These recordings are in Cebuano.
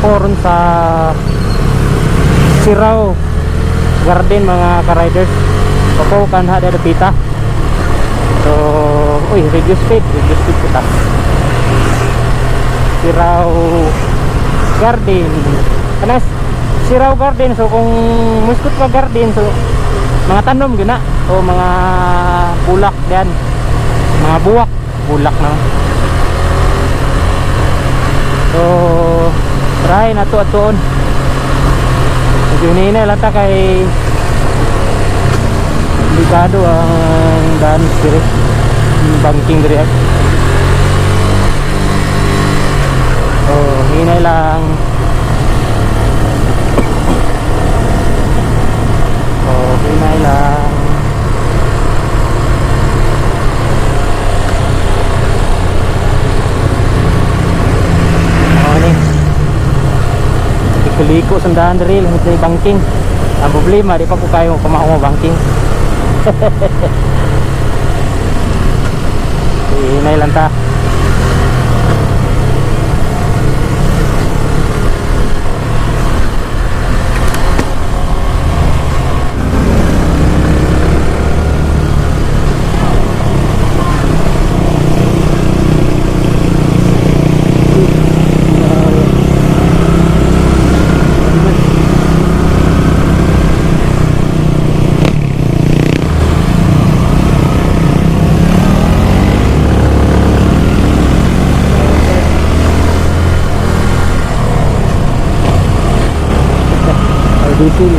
Ko ron sa Sirao Garden, mga ka-riders. Ako kanha da pita. So, uy, reduce speed kita. Sirao Garden. Kanas Sirao Garden, so kung muskot ka garden, so mga tanom gyud na o mga bulak diyan. Mga buwak, bulak na. So, try na to atuon. Medyo hinihina lang ta kay delikado ang daan diri. Banking diri. Oh, hinay lang. Oh, hinay lang. Oh, ni. Liko-liko sa daan diri, langit na banking. Ang problema, di pa ko kayo kumao mo banking. Hinay lang ta. Ay, diesel.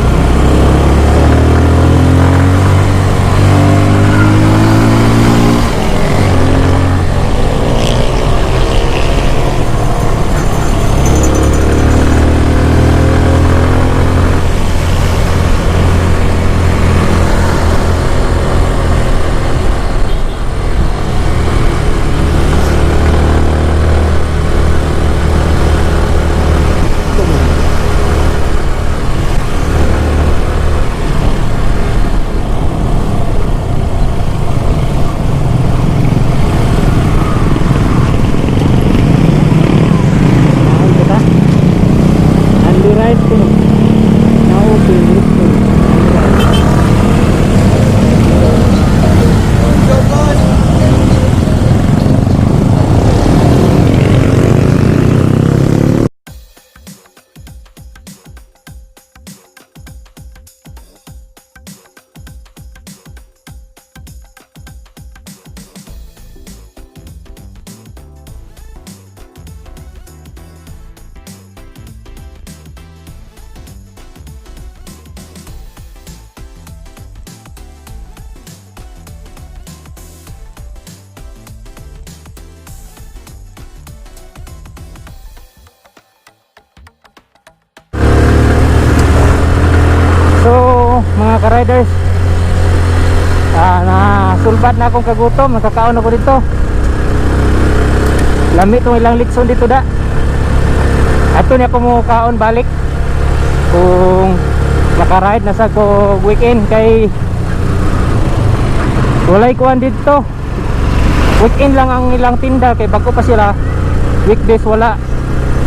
Ay, kita. Andy Rice ko. Na-open. Andy Rice. So, mga ka-riders, na sulbad na akong kagutom, nakakaon ako dito. Lami tong ilang litson dito da. Ato niya ko mo kaon balik. Kung makaride na sa ko weekend kay walay kuan dito. Weekend lang ang ilang tinda kay bago pa sila. Weekdays wala.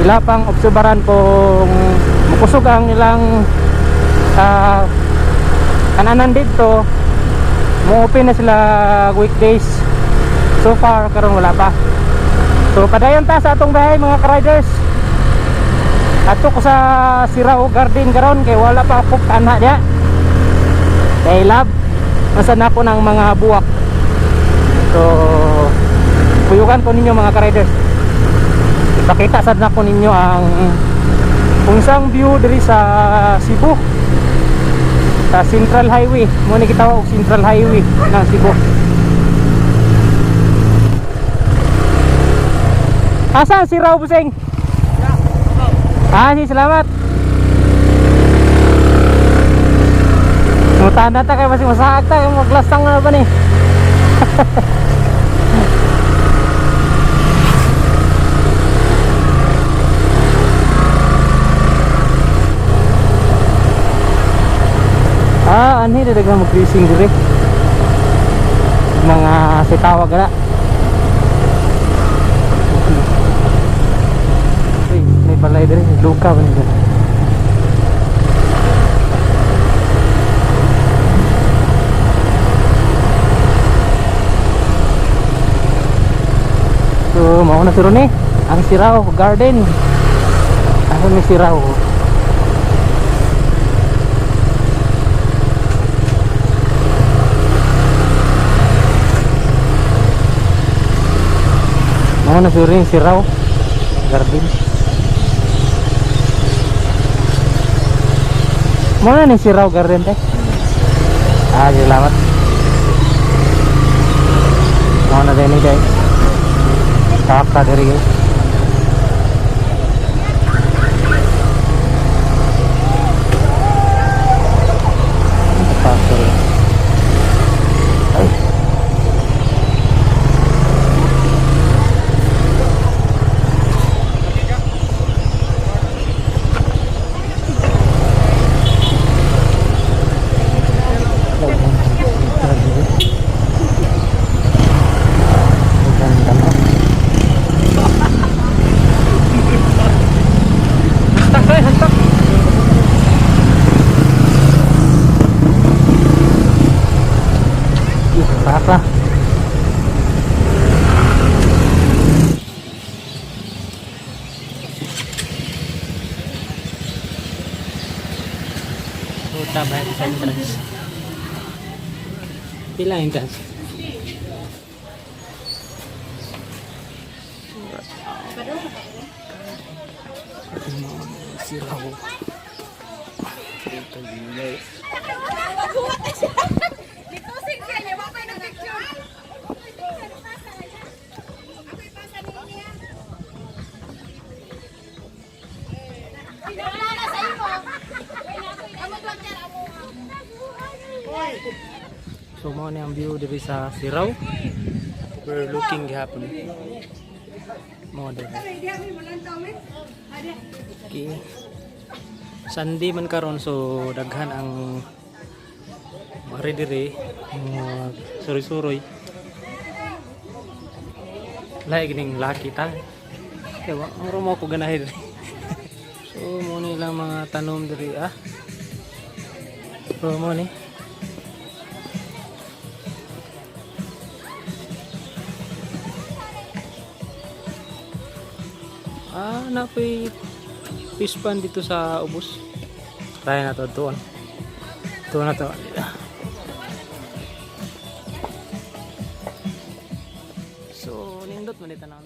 Sila pang obserbaran kung makusog ang ilang kananan dito, mo open na sila weekdays. So far karon wala pa. So padayon ta sa atong bahay, mga ka-riders. Ato ko sa Sirao Garden karon kay wala pa ako kanha diya. Kay love nasa na ako ng mga buwak. So puyukan ko ninyo, mga ka-riders. Ipakita sad nako ninyo ang unsang view diri sa Cebu, sa Central Highway. Mo ni gitawag og Central Highway ng Cebu. Asa si Raw Buseng? Ah, si salamat. Mutana ta kay masih masaag ta kay maglastang na ba ni. Ah, anhi na daghang mag-racing dire. Mga sitawag na. Uy, may balay. Balay diri, luka ba ni diri. So, mao na siro ni ang Sirao Garden. Asa ni Sirao? Mao na siro ni Sirao Garden. Mao na ni Sirao Garden, te. Ah, salamat. Mao na din ni, guys. Taka diri, guys. Taka diri. Ay. Ang ganda mo. Hashtag tayo, hashtag. Ih, baka. Ruta ba sa entrance? Pila entrance? Sirao. Maghuwat na siya. Nitusig siya niya, wa pa'y nag-picture. Ako ipasa niya. Wala na sa imo. Amo lang niya, amo. So mao ni ang view diri sa Sirao. We're looking gihapon. Mao diri. Okay. Sunday man karon, so daghan ang mari diri, mga suroy-suroy. Lahi gining laki ta. Kaya wa ang mo ko ganahi diri. So mo ni lang mga tanom diri ah. So mo ni. Ah, napoy fish pond dito sa ubos. Try na to doon. Ito na to. So, nindot man dito na.